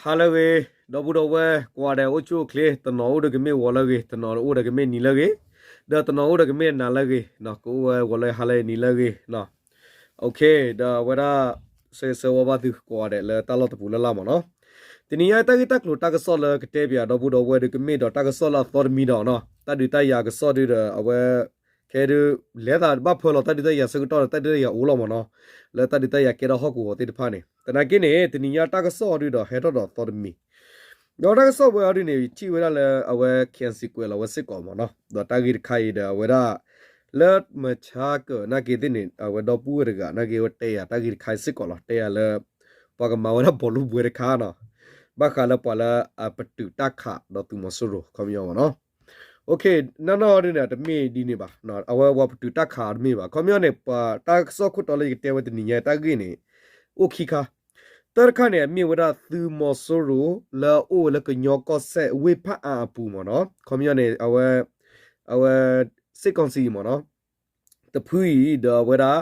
ဟါလၢအဂ့ၤ, ဒီပုၢ်ဒီဝဲၢ်ကိးဂၤဒဲး အိၣ်ဆူၣ်အိၣ်ချ့, တနီၤအိၣ်ဒီးကမ့ၢ်ဂီၤလၢအဂ့ၤ, တနီၤအိၣ်ဒီးကမ့ၢ်နံၤလၢအဂ့ၤ, ဒီးတနီၤအိၣ်ဒီးကမ့ၢ်နၤလၢအဂ့ၤ, ကအိၣ်ဝဲဂီၤလၢဟါလၢနံၤလၢအဂ့ၤ. Okay, ဒီးအဝဲဒၣ် ဆၢဂ့ၤဆၢဝါဘၣ်သုကိးဂၤဒဲးလၢတၢ်လီၢ်တပူၤလၢ်လၢ်မ့ၢ်နီၤ. တနံၤညါတၢ်ဂ့ၢ်တၢ်ကျိၤတၢ်ကစီၣ်လၢကတဲပၠးဒီပုၢ်ဒီဝဲၢ်ဒီး ကမ့ၢ်ဒီးတၢ်ကစီၣ်လၢအသီတမံၤဒီးနီၤ, တၢ်ဒုးတၢ်ယၤကစီၣ်ဒုဒီး အဝဲ ခဲဒု လဲၤသးဘၣ်ဖၢလီၤတၢ်ဒုးတၢ်ယၤဆၢကတီၢ်ဒီး တၢ်ဒုးတၢ်ယၤအိၣ်လီၤမ့ၢ်နီၤ, လၢတၢ်ဒုးတၢ်ယၤကဲထီၣ်ဟီၣ်ကဝီၤသ့ၣ်တဖၣ်န့ၣ်. သနာ်က့န့ၣ် တနံၤညါတၢ်ကစီၣ်ဒုဒီး ဟဲထီၣ်ဒီးသီတမံၤ ဒီးတၢ်ကစီၣ်ဝဲအံၤဒုန့ၣ် ယထံၣ်ဝဲဒၣ်လၢအဝဲ K N C ကွဲးလီၤဝဲစ့ၢ်ကီးမ့ၢ်နီၤ, ဒီးတၢ်ဂ့ၢ်တခါအံၤဒီး အဝဲဒၣ် လၢမဆါကၢးနာ်က့သ့ၣ်န့ၣ် အဝဲဒီပုၢ်ဝဲၢ်တဂၤနာ်က့ ဝဲတဲယၤတၢ်ဂ့ၢ်တခါအံၤစ့ၢ်ကီးလီၤ. တဲယၤလၢ ပှၤကမၤဝဲဒၣ်ဘီလူးပွဲတခါနီၤ, ဘၣ်ဃးလၢပှၤလၢအပတုာ်တၢ်ခးဒီးသုးမီၤစိရိၤ ခီပညီမ့ၢ်နီၤ. Okay, နီၢ်နီၢ်ဒုန့ၣ် တမ့ၢ်ဒ်န့ၣ်ဘၣ်, အဝဲပှၤပတုာ်တၢ်ခးတမ့ၢ်ဘၣ်. ခီပညီန့ၣ် ပှၤတၢ်ကစီၣ်ခိၣ်တီလၢယကတဲဝဲတနံၤညါတၢ်ဂ့ၢ်န့ၣ် အိၣ်ခံခါ. တၢ်တခါန့ၣ် အမ့ၢ်ဝဲဒၣ်သုးမီၤစိရိၤ လၢအအိၣ်ဝဲလၢကညီကီၢ်စဲၣ်ဝ့ၢ်ဖၣ်အၣ်အပူၤမ့ၢ်နီၤ. ခီပညီန့ၣ် အဝဲ အဝဲ စစ်ကောင်စီ မ့ၢ်နီၤ, တဖုအံၤဒီးအဝဲဒၣ်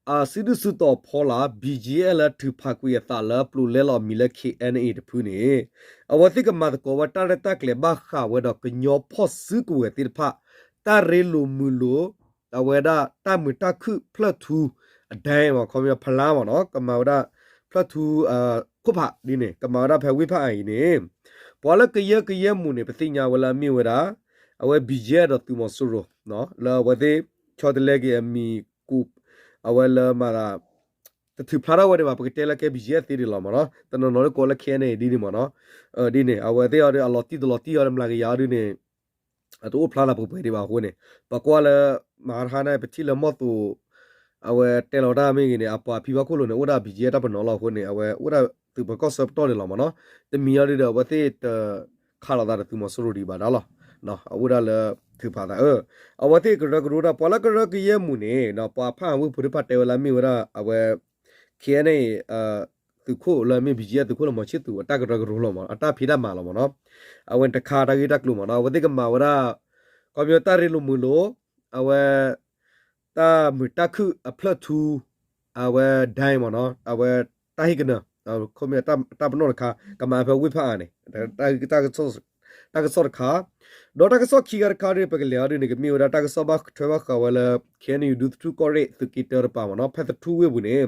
အစုဒုၣ်စုတီၤဖီလာ် B G F လၢထုးဖးကွံာ်အသးလၢပျိးလဲလီၤအမံၤလၢ K N A တဖုန့ၣ် အဝဲသ့ၣ်ကမၤသကိးဝဲတၢ်ရဲၣ်တၢ်ကျဲၤဘၣ်ဃးဝဲဒီးကညီဖီၣ်စုကဝဲၤသ့ၣ်တဖၣ် တၢ်ရ့လိာ်မုာ်လိာ် အဝဲဒၣ်တၢ်မုာ်တၢ်ခုၣ်ဖျၢၣ်ထူ အဒဲမ့ၢ် ခီပညီဖလါမ့ၢ်နီၤ, ကမၤဝဲဒၣ် ဖျၢၣ်ထူ ခိၣ်ဖးဒ်န့ၣ် ကမၤဝဲဒၣ်ဖဲဝ့ၢ်ဖၣ်အၣ်အံၤန့ၣ် ပှၤလၢကယၢကယဲမူးန့ၣ် ပသ့ၣ်ညါဝဲလၢအမ့ၢ်ဝဲဒၣ် အဝဲ B G F ဒီးသုးမီၤစိရိၤ လၢအဝဲသ့ၣ် ဆီတလဲက့ၤအမံၤကူး အဝဲလၢမၤသး တထုးဖျါထီၣ်ဝဲဒံးဘၣ် ပကတဲလၢကဲ B G F သ့ဒံးလီၤမ့ၢ်နီၤ, တနီၤနီၤလၢကိးလၢ K N A ဒ်န့ၣ်မ့ၢ်နီၤ, ဒ်န့ၣ် အဝဲသ့ၣ်အီၤဒီးအလီၤတံၢ်တလီၤတံၢ်အီၤဒီးမျးကယၤအီၤဒ်န့ၣ် အတအိၣ်ဖျါသးပှဲၤပှဲၤဒံးဘၣ်အဃိန့ၣ် ပကွၢ်လၢ မဟါတခါန့ၣ် ပထံၣ်လၢမီၢ်သိး အဝဲတဲလီၤတၢ်မ့ၢ်ဂ့ၤန့ၣ် အပှၤဖံဘၣ်ခိၣ်လိၤန့ၣ် အိၣ်ဒၣ် B G F တၢ်ပနီၤလီၤအဃိန့ၣ် အဝဲအိၣ်ဒၣ်သုးပၢၤကီၢ်ဆၢပတီၢ်န့ၣ်လီၤမ့ၢ်နီၤ, တမံၤအီၤဒုဒီး အဝဲသ့ၣ်တခးလိာ်သးဒီးသုးမီၤစိရိၤဒံးဘၣ်ဒၣ်လီၤ, အအိၣ်ဒၣ်လၢထုးဖးသး အဝဲသ့ၣ်ကရၢကရိတၢ် ပှၤလၢကရၢကယဲမူးန့ၣ် ပှၤဖးဝ့ၢ်ဖိတဖၣ်တဲဝဲလၢအမ့ၢ်ဝဲဒၣ် အဝဲ K N A သုးခိၣ်လၢအမ့ၢ် B G F သုးခိၣ်လၢမီၤဆံၣ်သူး အတၢ်ကရၢကရိလီၤမ့ၢ်နီၤ, အတၢ်ဖံးတၢ်မၤလီၤမ့ၢ်နီၤ, အဝဲတခါတၢ်ဂ့ၢ်တၢ်ကျိၤမ့ၢ်နီၤ, အဝဲသ့ၣ်ကမၤဝဲဒၣ် ခီပညီတၢ်ရ့လိာ်မုာ်လိာ်, အဝဲ တၢ်မုာ်တၢ်ခုၣ်အဖျၢၣ်ထူ, အဝဲဒဲမ့ၢ်နီၤ, အဝဲတၢ်ဟ့ၣ်ကနၢၤ, ခီပညီတၢ်ပနီၣ်တခါ ကမၤဖဲဝ့ၢ်ဖးအါန့ၣ် တၢ်ကစီၣ်တခါ, ဒီးတၢ်ကစီၣ်ခံဂၤတခါဒီး ပကလဲၤအီၤဒ်န့ၣ် ကမ့ၢ်ဝဲဒၣ်တၢ်ကစီၣ်ဘၣ်ထွဲဘၣ်ဃးဝဲလၢ K N U ဒူသထူကီၢ်ရ့ၣ်သုးက့တၢတပၤမ့ၢ်နီၤ, ဖဲသထူဝ့ၢ်ပူၤန့ၣ်,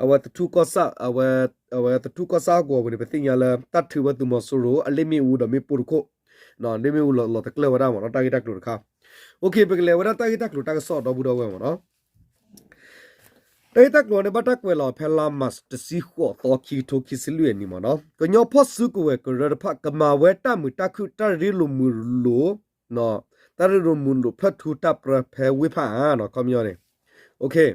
အဝဲသထူကီၢ်ဆၣ်, အဝဲသထူကီၢ်ဆၣ်ဟီၣ်ကဝီၤပူၤန့ၣ် ပသ့ၣ်ညါလၢ တၢ်ထုးဝဲသုးမီၤစိရိၤ အလ့ၣ်မ့ၣ်အူဒီးမ့ၣ်ပိၢ်တခိၣ်, လ့ၣ်မ့ၣ်အူလီၤတကျၢၢ်ဝဲဒၣ်မ့ၢ်နီၤ, တၢ်ဂ့ၢ်တၢ်ကျိၤတခါ, ပကလဲၤဝဲဒၣ်တၢ်ဂ့ၢ်တၢ်ကျိၤတၢ်ကစီၣ်ဒီပုၢ်ဒီဝဲၢ်မ့ၢ်နီၤ. တၢ်ဂ့ၢ်တၢ်ကျိၤန့ၣ် ဘၣ်တၢ်ကွဲးလီၤဖဲလါမးၡးတဆံဃိးသီ ခံကထိခံဆံလွံၢ်အနံၤမ့ၢ်နီၤ, ကညီဖီၣ်စုကဝဲၤကရၢတဖၣ် ကမၤဝဲတၢ်မုာ်တၢ်ခုၣ် တၢ်ရ့လိာ်မုာ်လိာ်, တၢ်ရ့လိာ်မုာ်လိာ်ဖျၢၣ်ထူတၢ်ပြၢဖဲဝ့ၢ်ဖးအါနီၤ, ခီပညီန့ၣ်, ဒီး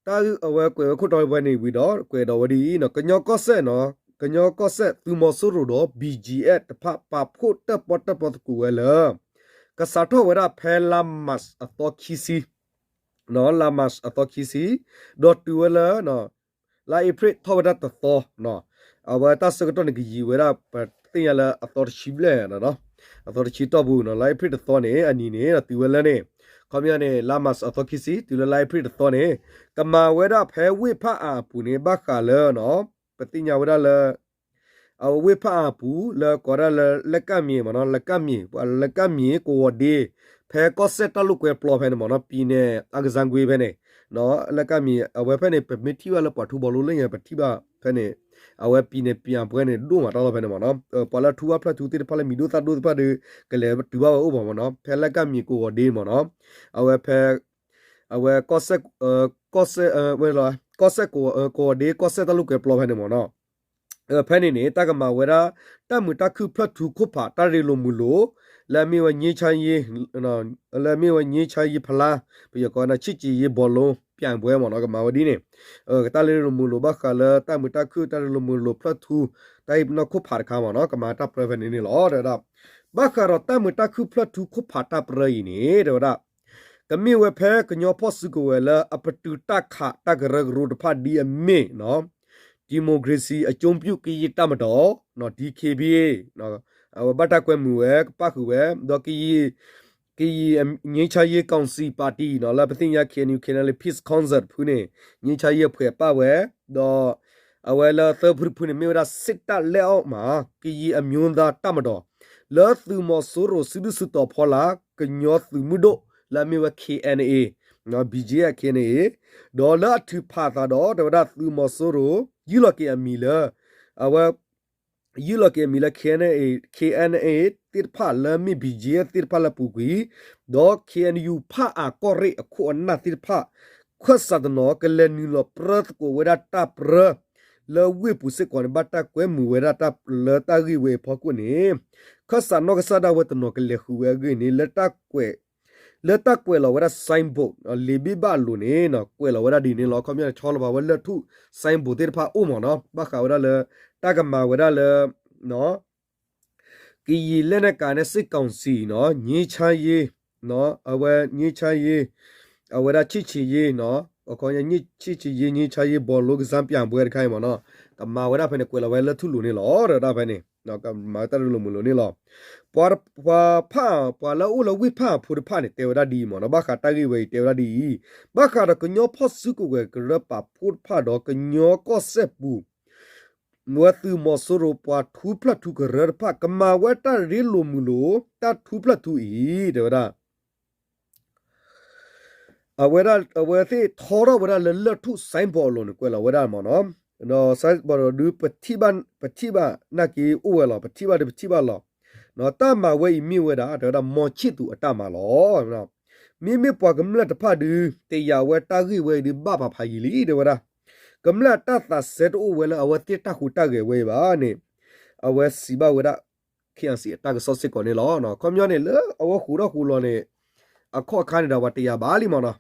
တၢ်အဝဲကွဲးဝဲခိၣ်တီဖဲန့ၣ်ဝံၤဒီး ကွဲးဒီးဝဲဒ်အံၤ, ကညီကီၢ်စဲၣ်နီၤ, ကညီကီၢ်စဲၣ်သုးမီၤစိရိၤဒီး B G F တဖၣ် ပာ်ဖှိၣ်တၢၣ်ပီၣ်တၢၣ်ပီသကိးဝဲလၢ ကစးထီၣ်ဝဲဒၣ်ဖဲလါမးၡးအသီခံဆံ လါမးၡးအသီခံဆံ, ဒီးတုၤဝဲလၢ လါအ့ဖြ့ၣ်ထီၣ်ဝဲဒၣ်တသီ, အဝဲတၢ်ဆၢကတီၢ်န့ၣ် ကယံာ်ဝဲဒၣ် ပသ့ၣ်ညါလၢအသီတဆံဘျဲၣ်, အသီတဆံတီၢ်ပူၤနီၤ, လါအ့ဖြ့ၣ်တသီန့ၣ် အနံၤန့ၣ် တုၤဝဲလၢန့ၣ်, ခီပညီန့ၣ် လါမးၡးအသီခံဆံ တုၤလၢလါအ့ဖြ့ၣ်တသီန့ၣ်, ကမၤဝဲဒၣ်ဖဲဝ့ၢ်ဖးအါအပူၤန့ၣ် ဘၣ်ဃးလၢ ပသ့ၣ်ညါဝဲဒၣ်လၢ အဝဲဝ့ၢ်ဖးအါပူၤ လၢကိးဒၣ်လၢ လၢကၣ်မံၤမ့ၢ်နီၤ, လၢကၣ်မံၤ, လၢကၣ်မံၤကဝီၤဒ့, ဖဲကီၢ်စဲၣ်တၢ်လိာ်ကွဲပျီဖဲန့ၣ်မ့ၢ်နီၤ, ပံၤန့ၣ် အကစၢ်ကွ့ဖဲန့ၣ်, လၢကၣ်မံၤ အဝဲဖဲန့ၣ် ပမ့ၢ်ထံၣ်ဘၣ်လၢပှၤထူဘီလိလၢညါ ပထံၣ်ဘၣ်ဖဲန့ၣ်, အဝဲပံၤန့ၣ် ပံၤအပှဲၤန့ၣ် ဒိၣ်မးတၢ်လီၤဖဲန့ၣ်မ့ၢ်နီၤ, ပှၤလၢထူဘၣ်ဖျၢၣ်ထူသ့ၣ်တဖၣ်လၢမံၤဒိၣ်သၣ်ဒိၣ်သ့ၣ်တဖၣ်ဒီး ကလဲၤတုၤဘၣ်ဝဲအိၣ်မ့ၢ်နီၤ, ဖဲလၢကၣ်မံၤကဝီၤဒ့မ့ၢ်နီၤ, အဝဲဖဲ အဝဲ ကီၢ်စဲၣ် ကီၢ်စဲၣ် ကီၢ်စဲၣ်ကဝီၤဒ့ ကီၢ်စဲၣ်တၢ်လိာ်ကွဲပျီဖဲန့ၣ်မ့ၢ်နီၤ, ဖဲန့ၣ်န့ၣ် တၢ်ကမၤဝဲဒၣ် တၢ်မုာ်တၢ်ခုၣ်ဖျၢၣ်ထူခိၣ်ဖး တၢ်ရ့လိာ်မုာ်လိာ် လၢအမ့ၢ်ဝဲ ငြိမ်းချမ်းရေး, လၢအမ့ၢ်ဝဲ ငြိမ်းချမ်းရေးဖလား, ပယီၤကိးဝဲဒၣ် ချစ်ကြည်ရေးဘောလုံးပြိုင်ပွဲမ့ၢ်နီၤ, ကမၤဝဲဒ်န့ၣ်, တၢ်ရ့လိာ်မုာ်လိာ်ဘၣ်ဃးလၢတၢ်မုာ်တၢ်ခုၣ် တၢ်ရ့လိာ်မုာ်လိာ်ဖျၢၣ်ထူ တၢ်ဟ့ၣ်ပနီၣ်ခိၣ်ဖးတခါမ့ၢ်နီၤ, ကမၤတၢ်ပြၢဖဲန့ၣ်န့ၣ်လီၤ တဲဝဲဒၣ်, ဘၣ်ဃးဒီးတၢ်မုာ်တၢ်ခုၣ်ဖျၢၣ်ထူခိၣ်ဖးတၢ်ပြၢအံၤန့ၣ် တဲဝဲဒၣ် ကမ့ၢ်ဝဲဖဲကညီဖီၣ်စုကဝဲၤလၢအပတုာ်တၢ်ခးတၢ်ကရၢကရိတဖၣ်ဒ်အမ့ၢ် ဒီမိုကရေစီအကျိုးပြုကရင်တပ်မတော် ဒီး DKBA အဝဲဘၣ်တၢ်ကွဲမုာ်ဝဲ ကပၣ်ဃုာ်ဝဲ ဒီး ကရင်ငြိမ်းချမ်းရေးကောင်စီပါတီ လၢပသ့ၣ်ညါ KNU KNLA Peace Council ဖုန့ၣ် ငြိမ်းချမ်းရေးအဖွဲ့ပၣ်ဝဲ ဒီး အဝဲလၢသၢဖုတဖုန့ၣ် မ့ၢ်ဝဲဒၣ် စစ်တပ်လက်အောက်မှာ ကရင်အမျိုးသားတပ်မတော် လၢသုးမီၤစိရိၤစုဒုၣ်စုတီၤဖီလာ် ကညီသုးမုၢ်ဒိၣ် လၢအမ့ၢ်ဝဲ KNA, BGF KNA, ဒီးလၢအထုးဖးအသးဒီး တဲဝဲဒၣ်သုးမီၤစိရိၤ ယုၢ်လီၤက့ၤအမံၤလၢ အဝဲ ယုၢ်လီၤက့ၤအမံၤလၢ KNA, KNA သ့ၣ်တဖၣ်လၢမ့ၢ် BGF သ့ၣ်တဖၣ်လၢအပူၤကွံာ်, ဒီး KNU ဖၣ်အၣ်ကီၢ်ရ့ၣ်အခိၣ်အနၢ်သ့ၣ်တဖၣ် ခၢၣ်စးတနီၤ ကလဲၤနုာ်လီၤပြၢသကိးဝဲဒၣ်တၢ်ပြၢ လၢဝ့ၢ်ပူၤစ့ၢ်ကီးန့ၣ် ဘၣ်တၢ်ကွဲမုာ်ဝဲဒၣ်တၢ်လၢတၢ်ဂ့ၢ်ဝဲအံၤအဖီခိၣ်န့ၣ် ခၢၣ်စးနီၢ်ကစၢ်ဒၣ်ဝဲတနီၤကလဲၤဃုာ်ဝဲအဂ့ၢ်န့ၣ် လၢတၢ်ကွဲးလီၤဝဲဒၣ် signboard လံာ်ဘ့ၣ်ဘၣ်အလိၤန့ၣ် ကွဲးလီၤဝဲဒၣ်ဒ်န့ၣ်လီၤ. ခီပညီန့ၣ် ဆီလီၤဘၣ်ဝဲလၢၢ်ထူၣ် signboard သ့ၣ်တဖၣ်အိၣ်မးနီၤ ဘၣ်ဃးဝဲဒၣ်လၢ တၢ်ကမၤဝဲဒၣ်လၢ ကရင်လက်နက်ကိုင်နဲ့ စစ်ကောင်စီနီၤ ငြိမ်းချမ်းရေးနီၤ အဝဲ ငြိမ်းချမ်းရေး အဝဲဒၣ် ချစ်ကြည်ရေးနီၤ အခီပညီ ချစ်ကြည်ရေး ငြိမ်းချမ်းရေး ဘောလုံးကစားပြိုင်ပွဲ တခါအံၤမးနီၤ ကမၤဝဲဒၣ်ဖဲန့ၣ် ကွဲးလီၤဝဲလၢၢ်ထူၣ်လိၤန့ၣ်လီၤ တဲဝဲဒၣ်ဖဲန့ၣ် ကမၤဝဲတၢ်ရ့လိာ်မုာ်လိၤန့ၣ်လီၤ. ပှၤ ပှၤဖၣ် ပှၤလၢအအိၣ်လၢဝ့ၢ်ဖၣ်အဖိတဖၣ်န့ၣ် တဲဝဲဒၣ်ဒ်အံၤမးနီၤ ဘၣ်ဃးတၢ်ဂ့ၢ်ဝဲအံၤ တဲဝဲဒၣ်ဒ်အံၤ ဘၣ်ဃးဒီးကညီဖီၣ်စုကဝဲၤကရၢပာ်ဖှိၣ်တဖၣ်ဒီးကညီကီၢ်စဲၣ်ပူၤ ဝဲသုးမီၤစိရိၤပှၤထူဖျၢၣ်ထူကရၢတဖၣ် ကမၤဝဲတၢ်ရ့လိာ်မုာ်လိာ် တၢ်ထူဖျၢၣ်ထူအံၤ တဲဝဲဒၣ် အဝဲဒၣ် အဝဲသ့ၣ်ထီထီၣ်ဝဲဒၣ်လၢလၢၢ်ထူၣ် signboard အလိၤန့ၣ် ကွဲးလီၤဝဲဒၣ်မးနီၤ ဒီး signboard ဒုး ပထံၣ်ဘၣ် ပထံၣ်ဘၣ်နာ်က့အိၣ်ဝဲလီၤ ပထံၣ်ဘၣ်ဒီးပထံၣ်ဘၣ်လီၤ တၢ်မၤဝဲအံၤမ့ၢ်ဝဲဒၣ် တဲဝဲဒၣ် မောင်ချစ်သူအတၢ်မၤလီၤ. မ့မ့ၢ်ပှၤကမျၢၢ်တဖၣ်ဒုး တယာ်ဝဲတၢ်ဂ့ၢ်ဝဲအံၤဒုးဘၣ်ပာ်ဖးယံာ်လံ တဲဝဲဒၣ် ကမျၢၢ်အတၢ်သးစဲတအိၣ်ဝဲလၢအဝဲသ့ၣ်တၢ်ဟူးတၢ်ဂဲၤဝဲအံၤဘၣ်န့ၣ် အဝဲစံးဘၣ်ဝဲဒၣ် KIC အတၢ်ကစီၣ်စ့ၢ်ကီးန့ၣ်လီၤ. ခီပညီန့ၣ်လၢအဝဲဟူးထီၣ်ဟူးလီၤန့ၣ် အခီၣ်အခါန့ၣ်ဒီးပှၤတယာ်ဘၣ်လံမးနီၤ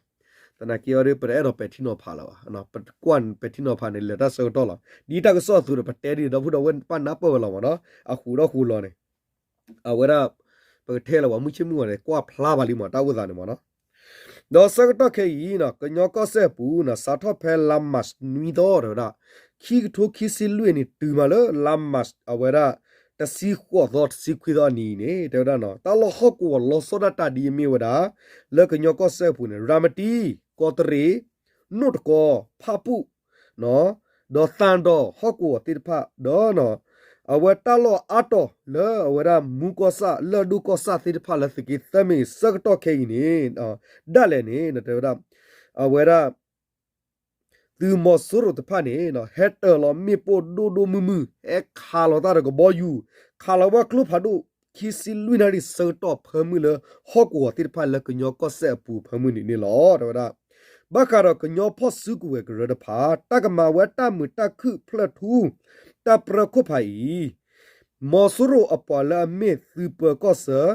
သနာ်က့အီၤဒုး ပတအဲၣ်ဒိးပဲာ်ထံနီၤဖးလၢၤဘၣ် ပတကွၢ်ပဲာ်ထံနီၤဖးန့ၣ် လဲၤတၢ်ဆၢကတီၢ်လီၤ. ဒ်တၢ်ကစီၣ်အသိးဒီး ပတဲဒ်န့ၣ် ဒီပုၢ်ဒီဝဲၢ်ပာ်နၢ်ပၢၢ်ဝဲလီၤမးနီၤ အဟူးထီၣ်ဟူးလီၤန့ၣ် အဝဲဒၣ် ပကထဲလၢပှၤမုၢ်ဆ့ၣ်မုၢ်ဂီၤန့ၣ် ကွၢ်ဖျါဘၣ်လံမး တၢ်အိၣ်သးန့ၣ်မးနီၤ ဒီးဆၢကတီၢ်ခဲအံၤ ကညီကီၢ်စဲၣ်အပူၤ စးထီၣ်ဖဲလါ March နွံသီ တဲဝဲဒၣ် ခံကထိခံဆံလွံၢ်န့ၣ် တုၤမးလၢလါ March အဝဲဒၣ် တဆံဃိးသီ တဆံခွံသီအနံၤန့ၣ် တဲဝဲဒၣ် တၢ်လီၢ်ဟီၣ်ကဝီၤလီၤဆီဒၣ်တၢ်ဒ်အမ့ၢ်ဝဲဒၣ် လၢကညီကီၢ်စဲၣ်အပူၤန့ၣ် ရၤမတံ ကီးတရံး နိၣ်တကီ ဖၣ်ပူၣ် ဒီးသၣ်ဒီးဟီၣ်ကဝီၤသ့ၣ်တဖၣ် ဒီး အဝဲတၢ်လီၢ်အါတီၤလၢအဝဲဒၣ်မူကီၢ်ဆၣ် လၢၢ်ဒိၣ်ကီၢ်ဆၣ်သ့ၣ်တဖၣ်လၢသုးက့သၢမ့ၢ်ဂ့ၤ ဆၢကတီၢ်ခဲအံၤန့ၣ် ဒၣ်လဲာ်န့ၣ် တဲဝဲဒၣ် အဝဲဒၣ် သုးမီၤစိရိၤတဖၣ်န့ၣ် ဟဲတၢၤလီၤမ့ၣ်ပိၢ်ဒိၣ်ဒိၣ်မုၢ်မုၢ် ဟဲခးလီၤတၢ်ဒီးကဘီယူၤ ခးလီၤဝဲကျိဖးဒိၣ် ခံဆံလွံၢ်နၣ်ရံၣ်ဆၢကတီၢ်ဖၢမုၢ်လၢ ဟီၣ်ကဝီၤသ့ၣ်တဖၣ်လၢကညီကီၢ်စဲၣ်အပူၤဖၢမုၢ်နံၤန့ၣ်လီၤ. တဲဝဲဒၣ် ဘၣ်ဃးဒီးကညီဖီၣ်စုကဝဲၤကရၢတဖၣ် တၢ်ကမၤဝဲတၢ်မုာ်တၢ်ခုၣ်ဖျၢၣ်ထူ တၢ်ပြၢခိၣ်ဖးအံၤ မီၤစိရိၤအပှၤလၢအမ့ၢ်သုးပၢၤကီၢ်ဆၢ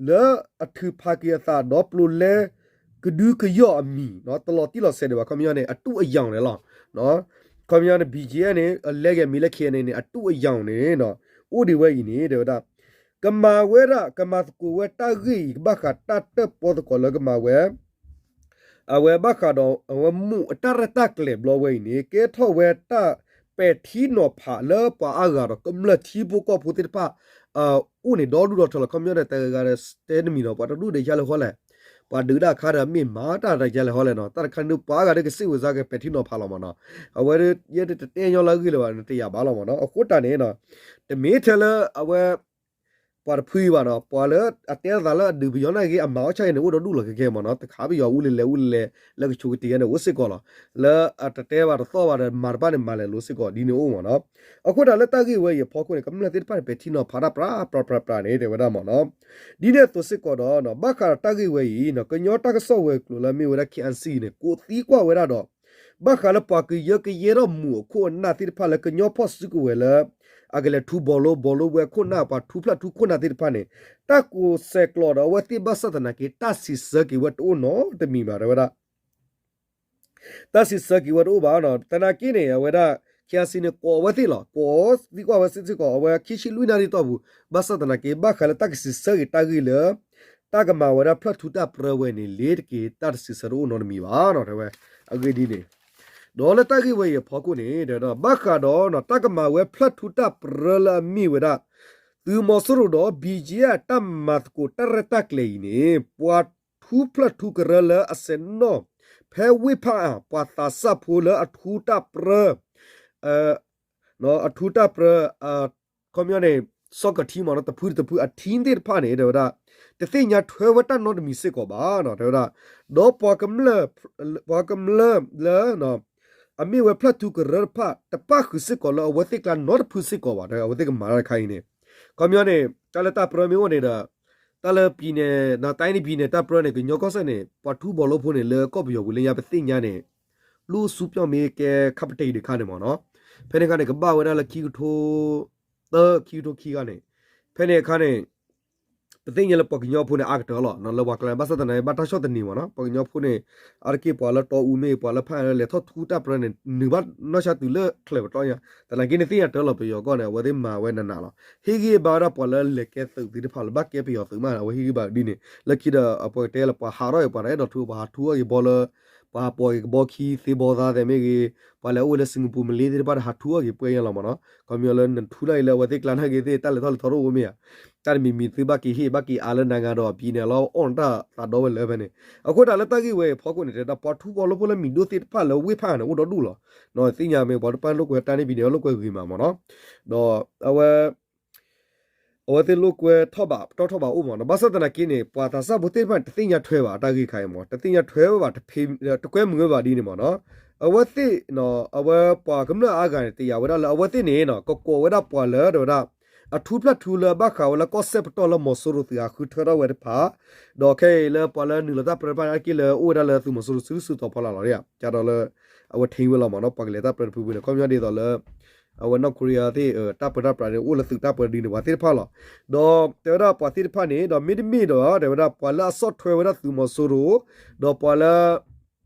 လၢအထုးဖးက့ၤအသးဒီးပျိၤလဲ ကဒုကယီၢ်အမံၤ တလီၤတံၢ်လီၤဆဲးဒံးဘၣ် ခီပညီန့ၣ် အတုအယောင်န့ၣ်လီၤ. ခီပညီန့ၣ် BGF န့ၣ် အလဲက့ၤအမံၤလၢ KNA န့ၣ် အတုအယောင်န့ၣ် အိၣ်ဒံးဝဲအံၤန့ၣ် တဲဝဲဒၣ် ကမၤဝဲဒၣ် ကမၤသကိးဝဲတၢ်ဂ့ၢ်အံၤ ကဘၣ်ဃးတၢ်တၢၣ်ပီသကိးလၢကမၤဝဲ အဝဲဘၣ်ဃးဒီး အဝဲမိၢ်အတၢ်ရဲၣ်တၢ်ကျဲၤဘျီဝဲအံၤန့ၣ် ကဲထီၣ်ဝဲတၢ်ပဲာ်ထံနီၤဖးလၢပှၤအါဂၤဒီးကမျၢၢ်ထံဖိကီၢ်ဖိသ့ၣ်တဖၣ် အိၣ်န့ၣ်ဒီဒူၣ်ဒီထၢလီၤ. ခီပညီဒီးတဂၤဒီးတဲတမံၤဒီး ပှၤတဒူၣ်ဒီးယါလဲၤဟီလဲၣ်, ပှၤဒုးတၢ်အခါဒီးမ့ၢ်မၤတၢ်ဒီးယါလဲၤဟီလဲၣ်နီၤ. တၢ်တခါန့ၣ် ပှၤအါဂၤဒီးကစံးဝဲစါကပဲာ်ထံနီၤဖးလီၤမးနီၤ. အဝဲဒၣ်ယဲဒၣ်တတဲညီလၢအဂ့ၢ်လၢၤဘၣ် နတယာ်ဘၣ်လီၤမးနီၤ. အဃိတၢ်န့ၣ် တမ့ၢ်ထဲလၢအဝဲ ပှၤတဖုအံၤဘၣ်နီၤ, ပှၤလၢအတဲသးလၢအဒုးပယီၤနာ်က့ အမၤအီၣ်ဆၣ်အံၤန့ၣ် အိၣ်ဒီဒူၣ်လီၤခဲခဲမးနီၤ. တခါပယီၤအူလဲလဲအူလဲလဲ လၢကဆိးကတ့ၤယဲန့ၣ် အိၣ်စ့ၢ်ကီးလီၤ. လၢအတတဲဘၣ်တသီၣ်ဘၣ်ဒီးမၤတဘၣ်န့ၣ်မၤလဲၤလိၤစ့ၢ်ကီး ဒ်န့ၣ်အိၣ်မးနီၤ. အဃိတၢ်လၢတၢ်ဂ့ၢ်ဝဲအံၤအဖီခိၣ်န့ၣ် ကမျၢၢ်သ့ၣ်တဖၣ်န့ၣ် ပဲာ်ထံနီၤဖးတၢ်ပြးပြးပြးပြးန့ၣ် တဲဝဲဒၣ်မးနီၤ. ဒ်န့ၣ်အသိးစ့ၢ်ကီးဒီး ဘၣ်ဃးဒီးတၢ်ဂ့ၢ်ဝဲအံၤ ကညီတၢ်ကစီၣ်ဝဲၤကျိၤလၢအမ့ၢ်ဝဲဒၣ် KIC န့ၣ် ကိးသံကွၢ်ဝဲဒၣ်ဒီး ဘၣ်ဃးလၢပှၤကယၢကယဲထီၣ်မူးအခိၣ်အနၢ်သ့ၣ်တဖၣ်လၢကညီဖီၣ်စုကဝဲၤလၢ အကလဲၤထူဘီလိ ဘီလိဝဲအခိၣ်နၢ် ပှၤထူဖျၢၣ်ထူခိၣ်နၢ်သ့ၣ်တဖၣ်န့ၣ် တၢ်ကိးဆဲးကျိးဒီးအဝဲသ့ၣ်ဘၣ်ဆၣ်သနာ်က့ တၢ်စံးဆၢက့ၤဝဲတအိၣ်နီတမံၤဘၣ် တဲဝဲဒၣ် တၢ်စံးဆၢက့ၤဝဲတအိၣ်ဘၣ်နီၤ. သနာ်က့န့ၣ် အဝဲဒၣ် KIC န့ၣ် ကိးဝဲသ့ၣ်လီၤ. ကိးသံကွၢ်ဝဲသ့ၣ်စ့ၢ်ကီး အဝဲခံဆံလွံၢ်နၣ်ရံၣ်တီၢ်ပူၤ ဘၣ်ဆၣ်သနာ်က့ ဘၣ်ဃးလၢတၢ်ကစံးဆၢက့ၤတၢ်ဂ့ၢ်လၢ တၢ်ကမၤဝဲဒၣ်ဖျၢၣ်ထူတၢ်ပြၢဝဲန့ၣ် လ့ၤတက့ၤ တၢ်တစံးဆၢတအိၣ်နီတမံၤဘၣ်နီၤ တဲဝဲ အဂ့ၢ်ဒ်န့ၣ် ဒီးလၢတၢ်ဂ့ၢ်ဝဲအံၤအဖီခိၣ်န့ၣ် တဲဝဲဒၣ် ဘၣ်ဃးဒီးနီၤ တၢ်ကမၤဝဲဖျၢၣ်ထူတၢ်ပြၢလၢအမ့ၢ်ဝဲဒၣ် သုးမီၤစိရိၤဒီး BGF တၢ်မၤသကိးတၢ်ရဲၣ်တၢ်ကျဲၤအံၤန့ၣ် ပှၤထူဖျၢၣ်ထူကရၢလၢအဆဲးနီၣ် ဖဲဝ့ၢ်ဖၣ်အၣ် ပှၤသးစၢ်ဖိလၢအထူတၢ်ပြၢ အထူတၢ်ပြၢ ခီပညီန့ၣ် စီကထံမ့ၢ်နီၤ တဖုတဖုအထံသ့ၣ်တဖၣ်န့ၣ် တဲဝဲဒၣ် တသ့ၣ်ညါထွဲဝဲတၢ်နီတမံၤစ့ၢ်ကီးဘၣ်နီၤ တဲဝဲဒၣ် ဒီးပှၤကမျၢၢ် ပှၤကမျၢၢ်လၢ အမ့ၢ်ဝဲဖျၢၣ်ထူကရၢတဖၣ် တပၣ်ဃုာ်စ့ၢ်ကီးလၢအဝဲသ့ၣ်ကျါနီတဖုစ့ၢ်ကီးဘၣ် အဝဲသ့ၣ်ကမၤတၢ်တခါအံၤန့ၣ် ခီပညီန့ၣ် တၢ်လၢတၢ်ပြၢမ့ၢ်အိၣ်န့ၣ်ဒီး တၢ်လၢပံၤန့ၣ် နတၢ်အံၤန့ၣ်ပံၤန့ၣ် တၢ်ပြၢန့ၣ် ကညီကီၢ်စဲၣ်န့ၣ် ပှၤထူဘီလိဖိန့ၣ် လၢကီၢ်ပယီၤပူၤလၢညါပသ့ၣ်ညါန့ၣ် လူ့အစုပျောက်မ့ၢ်ကဲခပ်ပတိန်တခါန့ၣ်မ့ၢ်နီၤ ဖဲန့ၣ်အခါန့ၣ် ကဘၣ်ဝဲဒၣ်လၢခံကထိ သၢ ခံကထိခံဂၤန့ၣ် ဖဲန့ၣ်အခါန့ၣ် ပသ့ၣ်ညါလၢပှၤကညီဖိန့ၣ် အါကတၢၢ်လီၤ လၢပှၤကျါ ဘၣ်ဆၣ်သနာ်က့ ဘၣ်တၢ်ဆီၣ်သနံးမ့ၢ်နီၤ ပှၤကညီဖိန့ၣ် အါတက့ၢ်ပှၤလၢတီအူမ့ၢ်ဂ့ၤ ပှၤလၢဖၣ်အၢလဲၤထီၣ်ထူတၢ်ပြၢန့ၣ် နုာ်ဘၣ်နီၢ်ဆါတုၤလၢချၢၣ်ပတီၢ်ညါ သနာ်က့န့ၣ်သ့ၣ်ညါတၢ်လီၤ ပယီၤကီၢ်န့ၣ် အဝဲသ့ၣ်မၤဝဲနးနးလီၤ ဟ့ၣ်ဂံၢ်ဘါဝဲဒၣ်ပှၤလၢလဲၤကဲသုးသ့ၣ်တဖၣ်လၢဘၣ်ကဲပယီၤသုးမး အဝဲဟ့ၣ်ဂံၢ်ဘါဒ်န့ၣ် လၢခံဒီးအပှၤကတဲလၢပှၤဟးထီၣ်အံၤ ပှၤတအဲၣ်ဒိးထူ ပှၤဟးထူအီၣ်က့ၤဘီလၢ ပှၤဟးပိာ်က့ၤကဘီခံ သ့ဘီသါသဲးမ့ၢ်ဂ့ၤ ပှၤလဲၤအိၣ်ဝဲလၢ Singapore မလ့ၤသ့ၣ်တဖၣ်ဒီး ဟးထူအီၣ်က့ၤပှဲၤညါလီၤမ့ၢ်နီၤ ခီပညီလၢနထူတၢ်အံၤလၢအဝဲသ့ၣ်ကျါနာ်က့ၤသ့ၣ် တၢ်လဲၤထီၣ်လဲၤထီတအိၣ်မ့ၢ်ဧါ တၢ်တမံၤမံၤသုဘၣ်က့ၤဟ့ၣ်ဘၣ်က့ၤအါလၢနၤဂၤဒီးအပံၤန့ၣ်လီၤ အီၣ်နတၢ်သးဒီဝဲလၢဖဲန့ၣ် အဃိတၢ်လၢတၢ်ဂ့ၢ်ဝဲအံၤဖီခိၣ်န့ၣ် တဲဒၣ်ပှၤထူပှၤလိဖိလၢမံၤဒိၣ်သ့ၣ်တဖၣ်လၢဝ့ၢ်ဖၣ်န့ၣ် အိၣ်ဒီဒူၣ်လီၤ သ့ၣ်ညါမ့ၢ်ပှၤတပၣ်လိာ်ကွဲတၢ်န့ၣ်ပံၤန့ၣ် လိာ်ကွဲဂ့ၤမးမ့ၢ်နီၤ ဒီးအဝဲ အဝဲသ့ၣ်လိာ်ကွဲထီၣ်ဘးတီၢ်ထီၣ်ဘးအိၣ်မ့ၢ်နီၤ ဘၣ်ဆၣ်သနာ်က့န့ၣ် ပှၤသးစၢ်ဖိသ့ၣ်တဖၣ်န့ၣ် တသ့ၣ်ညါထွဲဘၣ် အတၢ်ဂ့ၢ်ခါအံၤမ့ၢ် တသ့ၣ်ညါထွဲဘၣ် တကွဲမုာ်ဝဲဘၣ်ဒ်န့ၣ်မ့ၢ်နီၤ အဝဲသ့ၣ် အဝဲပှၤကမျၢၢ်အါဂၤန့ၣ် တယာ်ဝဲဒၣ်လၢအဝဲသ့ၣ်န့ၣ် ကကိးဝဲဒၣ်ပှၤလၢ တဲဝဲဒၣ် အထူဖျၢၣ်ထူလၢအဘၣ်ဃးဝဲလၢကီၣ်စဲၣ်ပတီၢ်လၢမီၤစိရိၤသုးဟးဃုထၢထီၣ်ဝဲတဖၣ် ဒီးခဲအံၤလၢပှၤလၢနုာ်လီၤတၢ်ပြၢတဖၣ်န့ၣ် အါတက့ၢ်လၢအိၣ်ဝဲဒၣ်လၢသုးမီၤစိရိၤစုဒုၣ်စုတီၤဖီလာ်လီၤ ကဒီးလၢ အဝဲထံၣ်ဝဲလီၤမ့ၢ်နီၤ ပှၤကလဲၤတၢ်ပြၢတဖုဖုန့ၣ် ခီပညီဒ်သိးလၢ အဝဲနီၢ်ခိရံယါသ့ၣ် တၢ်ပၢတၢ်ပြးန့ၣ် အိၣ်လၢသုးတၢ်ပၢဒ်န့ၣ် ပှၤသ့ၣ်တဖၣ်လီၤ. ဒီးတဲဝဲဒၣ်ပှၤသ့ၣ်တဖၣ်န့ၣ် ဒီးမ့တမ့ၢ်ဒီး တဲဝဲဒၣ်ပှၤလၢအဆီၣ်ထွဲဝဲဒၣ်သုးမီၤစိရိၤ ဒီးပှၤလၢ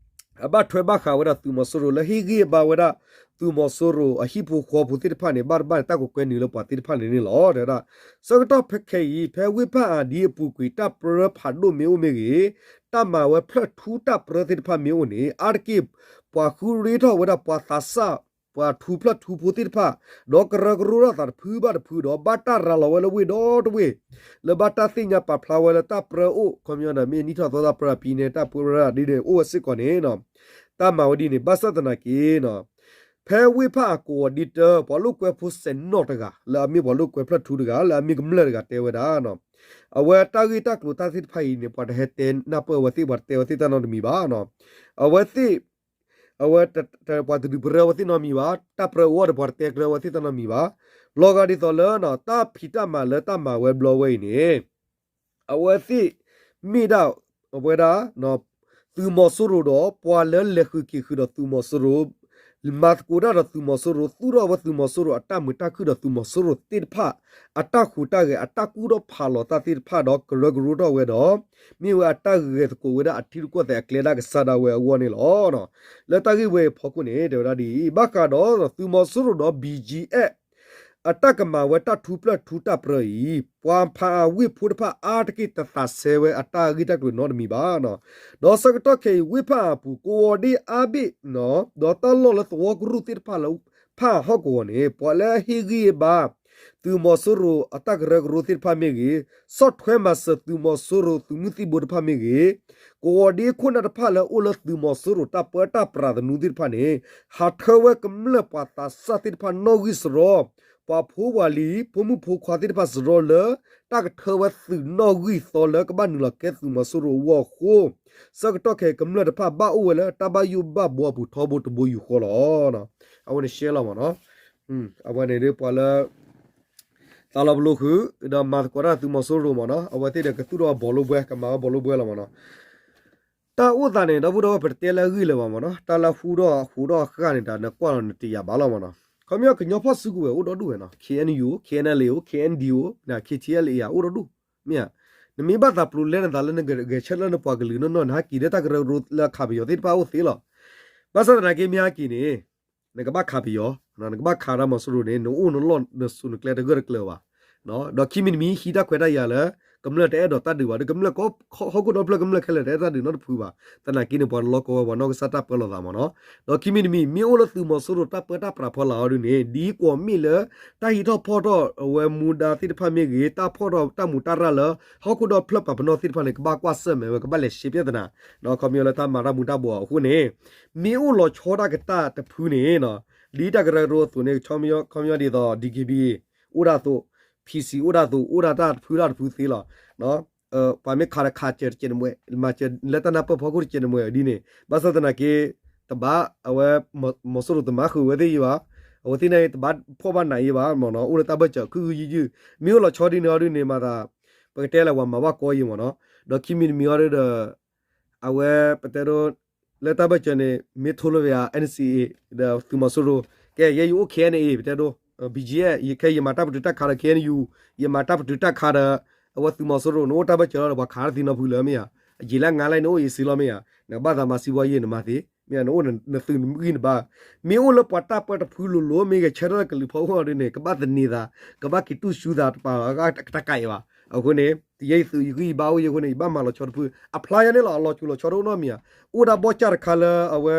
အဘၣ်ထွဲဘၣ်ဃးဝဲဒၣ်သုးမီၤစိရိၤလၢဟ့ၣ်ဂံၢ်ဘါဝဲဒၣ် သုးမီၤစိရိၤအဟံၣ်ဖိဃီဖိသ့ၣ်တဖၣ်န့ၣ် ဘၣ်တဘၣ်န့ၣ် တၢ်ကကွဲနုာ်လၢပှၤသ့ၣ်တဖၣ်န့ၣ်န့ၣ်လီၤ. တဲဝဲဒၣ် ဆၢကတီၢ်ဖဲခဲအံၤ ဖဲဝ့ၢ်ဖၣ်အၤဒံအပူၤကွံာ် တၢ်ပြၢဖးဒိၣ်မ့ၢ်အိၣ်မ့ၢ်ဂ့ၤ, တၢ်မၤဝဲဖျၢၣ်ထူတၢ်ပြၢသ့ၣ်တဖၣ်မ့ၢ်အိၣ်န့ၣ် အါတက့ၢ် ပှၤဃုရ့ထီၣ်ဝဲဒၣ်ပှၤသးစၢ် ပှၤထူဖျၢၣ်ထူဖိသ့ၣ်တဖၣ် ဒီးကရၢကရိထီၣ်သးတဖုဘၣ်တဖုဒီး ဘၣ်တၢ်ရၤလီၤဝဲလၢဝ့ၢ်ဒီတဝ့ၢ် လၢဘၣ်တၢ်သ့ၣ်ညါပာ်ဖျါဝဲလၢတၢ်ပြၢအိၣ် ခီပညီဒီး မ့ၢ်နံၣ်ထီၣ်သီတၢ်ပြၢအပံၤန့ၣ် တၢ်ပြၢဒ်န့ၣ်အိၣ်ဝဲစ့ၢ်ကီးန့ၣ် တၢ်မၤဝဲဒ်န့ၣ် ဘၣ်ဆၣ်သနာ်က့ ဖဲဝ့ၢ်ဖၣ်အကိးဂီၤဒ်တၢ ပှၤလိာ်ကွဲဖိစဲးနီၣ်တဂၤ လၢအမ့ၢ်ပှၤလိာ်ကွဲဖျၢၣ်ထူတဂၤ လၢအမ့ၢ်ကမျၢၢ်တဂၤတဲဝဲဒၣ် အဝဲတၢ်ဂ့ၢ်တၢ်ကျိၤတၢ်သ့ၣ်တဖၣ်အံၤန့ၣ် ပှၤတဟဲတဲနၢ်ပၢၢ်အဝဲသ့ၣ် ပှၤတတဲဝဲသ့ၣ်တၢ်နီတမံၤဘၣ်. အဝဲသ့ၣ် အဝဲ ပှၤတဒုးပရၢအဝဲသ့ၣ်နီတမံၤဘၣ်, တၢ်ပြၢအိၣ်ဒီးပှၤတတဲကျၢၤအဝဲသ့ၣ်တၢ်နီတမံၤဘၣ်. လီၤဂာ်ဒ်သိးလၢ တၢ်ဖံးတၢ်မၤလၢတၢ်မၤဝဲဘျီဝဲအံၤန့ၣ် အဝဲသ့ၣ်မ့ၢ်ဒၣ် အဝဲဒၣ် သုးမီၤစိရိၤဒီး ပှၤလၢလဲၤဃုာ်က့ၤဃုာ်ဒီးသုးမီၤစိရိၤ မၤသကိးတၢ်ဒီးသုးမီၤစိရိၤ သူၣ်ထီၣ်ဝဲသုးမီၤစိရိၤအတၢ်မုာ်တၢ်ခုၣ်ဒီးသုးမီၤစိရိၤသ့ၣ်တဖၣ် အတၢ်ဟူးတၢ်ဂဲၤ အတၢ်ကူၣ်ထီၣ်ဖးလီၤတၢ်သ့ၣ်တဖၣ်ဒီးကရၢကရိထီၣ်ဝဲဒီး မ့ၢ်ဝဲအတၢ်ဂဲၤသကိးဝဲဒၣ်အထံရူၢ်ကီၢ်သဲးအကျဲဒၣ်ကစၢ်ဒၣ်ဝဲအဂီၢ်န့ၣ်လီၤ. လၢတၢ်ဂ့ၢ်ဝဲအံၤဖီခိၣ်န့ၣ် တဲဝဲဒၣ်ဒ်အံၤ ဘၣ်ဃးဒီးသုးမီၤစိရိၤဒီး ဘီၣ်ကၠံၣ်အဲၣ် အတၢ်ကမၤဝဲတၢ်ထူဖျၢၣ်ထူတၢ်ပြၢအံၤ ပှၤဖးအၤဝ့ၢ်ဖိတဖၣ်အါတက့ၢ်တသးဆဲးဝဲအတၢ်ဂ့ၢ်တၢ်ကျိၤနီတမံၤဘၣ်. ဒီးဆၢကတီၢ်ခဲအံၤ ဝ့ၢ်ဖၣ်အၤအပူၤ ကိးဂီၤဒ်အါဘ့ၣ် ဒီးတၢ်လီၢ်လၢသဝီကရူၢ်သ့ၣ်တဖၣ်လၢဖၣ်အၤဟီၣ်ကဝီၤန့ၣ် ပှၤလၢအဟ့ၣ်ဂံၢ်ဟ့ၣ်ဘါ သုးမီၤစိရိၤအတၢ်ကရၢကရိသ့ၣ်တဖၣ်မ့ၢ်ဂ့ၤ, ဆီၣ်ထွဲမၤစၢၤသုးမီၤစိရိၤသုးမုၢ်သံၣ်ဘိတဖၣ်မ့ၢ်ဂ့ၤ, ကိးဂီၤဒ်ခိၣ်နၢ်တဖၣ်လၢအိၣ်လၢသုးမီၤစိရိၤတၢ်ပၢတၢ်ပြးသနူသ့ၣ်တဖၣ်န့ၣ် ဟးထၢဝဲကမျၢၢ်ပှၤသးစၢ်သ့ၣ်တဖၣ်နီၣ်ဂံၢ်စရီ ပှၤဖိပှၤလံၤ ဖိမုၣ်ဖိခွါသ့ၣ်တဖၣ်စရီလၢ တၢ်ကထၢဝဲသုးနီၣ်ဂံၢ်သီလၢကဘၣ်နုာ်လီၤကဲသုးမီၤစိရိၤအဂီၢ်အဃိ ဆၢကတီၢ်ခဲအံၤကမျၢၢ်တဖၣ်ဘၣ်အိၣ်ဝဲလၢတၢ်ဘၣ်ယိၣ်ဘၣ်ဘှီအပူၤထီဘိတဘိယူၢ်ဃီလီၤ. အဝဲန့ၣ်ရှဲလီၤမ့ၢ်နီၤ. အဝဲန့ၣ်ဒ်ပှၤလၢ သးလီၤပလိာ်ဃုာ် ဒီးမၤသကိးတၢ်သုးမီၤစိရိၤမ့ၢ်နီၤ အဝဲသ့ၣ်ဒီးကသူၣ်ထီၣ်ဘီလိဘှဲ ကမၤဝဲဘီလိဘှဲလီၤမ့ၢ်နီၤ. တၢ်အိၣ်သးန့ၣ် ဒီပုၢ်ဒီဝဲၢ် ပတတဲလၢအဂ့ၢ်လၢၤဘၣ်မ့ၢ်နီၤ တၢ်လၢဟူထီၣ်ဟူထီၣ်ဃၣ်န့ၣ် တၢ်နကွၢ်လီၤနတယာ်ဘၣ်လီၤမ့ၢ်နီၤ. ခီပညီကညီဖီၣ်စုကဝဲၤအိၣ်ဒီဒူၣ်ဝဲနီၤ KNU KNLA KNDO KTLA အိၣ်ဒီဒူၣ် မ့ၢ်ဧါ. နမ့ၢ်ဘၣ်သးပျိၤလဲနသးလၢနဂဲၤဆၢထၢၣ်လၢနပှၤကလုာ်နီၢ်နီၢ် နဟဲက့ၤလၢတၢ်ကရၢကရိလၢခးပယီၤသ့ၣ်တဖၣ်အိၣ်သ့လီၤ. ဘၣ်ဆၣ်သနာ်က့မ့ၢ်ဟဲက့ၤန့ၣ် နကဘၣ်ခးပယီၤ နကဘၣ်ခးတၢ်မီၤစိရိၤန့ၣ် နအိၣ်နလီၢ်နစိၤနကျဲတဂၢၢ်တကျၢၤဘၣ်. ဒီးခံမံၤတမံၤဟံးတၢ်ခွဲးတၢ်ယာ်လၢ ကမျၢၢ်တအဲၣ်ဒိးတၢ်ဒုးဘၣ်ဒီး ကမျၢၢ်ဟီၣ်ခိၣ်ဒီဖျၢၣ်ကမျၢၢ်ခဲလၢာ်တအဲၣ်တၢ်ဒုးနီတဖုဘၣ်. သနာ်က့န့ၣ် ပှၤလီၤကီဝဲပှၤနီၢ်ကစၢ်တၢ်ပၢလီၤသးမ့ၢ်နီၤ. ဒီးခံမံၤတမံၤ မ့ၢ်အိၣ်လၢသုးမီၤစိရိၤတၢ်ပၢတၢ်ပြးဖီလာ်အီၤဒ်န့ၣ် ဒ်ကွီၢ်မ့ၢ်လၢ တၢ်ဟံးထီၣ်ဖီၣ်ထီၣ်အဝဲမူဒါသ့ၣ်တဖၣ်မ့ၢ်ဂ့ၤ တၢ်ဖီၣ်ထီၣ်တၢ်မူးတၢ်ရၢ်လၢ ဟီၣ်ခိၣ်ဒီဖျၢၣ်ပာ်ပနီၣ်သ့ၣ်တဖၣ်န့ၣ် ကဘၣ်ကွၢ်ဆၢၣ်မဲာ်ဝဲ ကဘၣ်လဲၤရှဲပျဲသနာ် ဒီးခီပညီလၢတၢ်မၤတၢ်မူၤတၢ်ဘှီးအဃိန့ၣ် မ့ၢ်အိၣ်လီၤဆီဒၣ်ကတၢၢ်တဖုန့ၣ် ဒ်တၢ်ကရၢကရိအသိးန့ၣ် ခီပညီဒ်သိး DKBA အိၣ်ဒၣ်အသိး PC အိၣ်ဒၣ်အသိး အိၣ်ဒၣ်တၢ်တဖုတၢ်တဖုသ့လီၤ. ပှၤမ့ၢ်ခးဒီးခးစၢၤတစဲးတမှဲၤ မၤစၢၤလၢတၢ်နၢ်ပၢၢ်ဖီခိၣ်တစဲးတမှဲၤဒ်န့ၣ် ဘၣ်ဆၣ်သနာ်က့ တဘၣ်အဝဲ မီၤစိရိၤတမၤဃုာ်ဝဲသ့ၣ်ယံဘၣ်, အဝဲသ့ၣ်န့ၣ် တဘၣ်ဖှီၣ်ဘၣ်နးယံဘၣ်မ့ၢ်နီၤ, အိၣ်လၢတၢ်ဘၢၣ်စၢၤခုၣ်ခုၣ်ယုၢ်ယုၢ်, မ့ၢ်အိၣ်လီၤဆီဒ်န့ၣ်အီၤဒ်န့ၣ် မၤသး ပကတဲလၢပှၤမၤဘၣ်ကီယံမ့ၢ်နီၤ, ဒီးခံမံၤတမံၤအီၤဒ်ဒီး အဝဲပတဲဒိ လၢတၢ်ဘၢၣ်စၢၤန့ၣ် မ့ၢ်ထိလၢဝဲယၤ NCA ဒီးသုးမီၤစိရိၤ, ကဲ ယဲယအိၣ် KNA ပတဲဒိ BGF ယခဲယမၤတၢ်ပတုာ်တၢ်ခးဒီး KNU, ယမၤတၢ်ပတုာ်တၢ်ခးဒီး အဝဲသုးမီၤစိရိၤ နအိၣ်တၢ်ဘၢၣ်စၢၤလီၤဒီး ပှၤခးတၢ်သံနီဖုလၢမ့ၢ်ဧါ, အယံာ်လၢအငါလၢနအိၣ်အံၤစ့လီၤမ့ၢ်ဧါ, နကဘၣ်သးမၤစံးဘီယဲၢ်နမၤသ့, မ့ၢ်ဧါ နအိၣ်နသုးနဂံၢ်နဘါ, မ့ၢ်အိၣ်လၢပှၤတၢ်ပၢတဖုလိၤလိၤ မ့ၢ်ဂဲၤဆၢထၢၣ်လၢကလုာ်ဖီခိၣ်အီၤဒ်န့ၣ် ကဘၣ်သန့ၤသး, ကဘၣ်က့ၤတူၢ်ဆူသးတပာ်အတၢ်ကးအံၤဘၣ်. အဃိန့ၣ် ယဲယသုးယဂံၢ်ယဘါအိၣ်ယဲအဃိန့ၣ် ယဘၣ်မၤလီၤဆီတဖု, အဖျါယါန့ၣ်လီၤ အလီၤစူၤလီၤဆီတအိၣ်နီတမံၤဧါ, အိၣ်ဒၣ်ဘီၣ်ကၢ်တခါလၢအဝဲ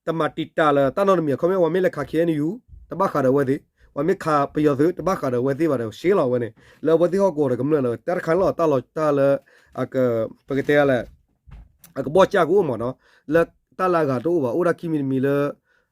တမၤတံာ်တာ်လၢတၢ်နီတမံၤ, ခီမ့ၢ်ပှၤမ့ၢ်လဲၤခး KNU တဘၣ်ဃးဒီးအဝဲသ့ၣ်, ပှၤမ့ၢ်ခးပယီၤသုး တဘၣ်ဃးဒီးအဝဲသ့ၣ်ဘၣ်ဒီး ရှဲလီၤအဝဲန့ၣ်, လၢအဝဲသ့ၣ်ဟီၣ်ကဝီၤဒီးကမျၢၢ်လီၤ, တၢ်တခါန့ၣ်လီၤ တၢ်လီၤတၢ်လၢ ပကတဲလဲၣ် အကဘီၣ်စၢ်ကအိၣ်မ့ၢ်နီၤ, လၢတၢ်လၢအဂၤတအိၣ်ဘၣ်, အိၣ်ဒၣ်ခံမံၤတမံၤလၢ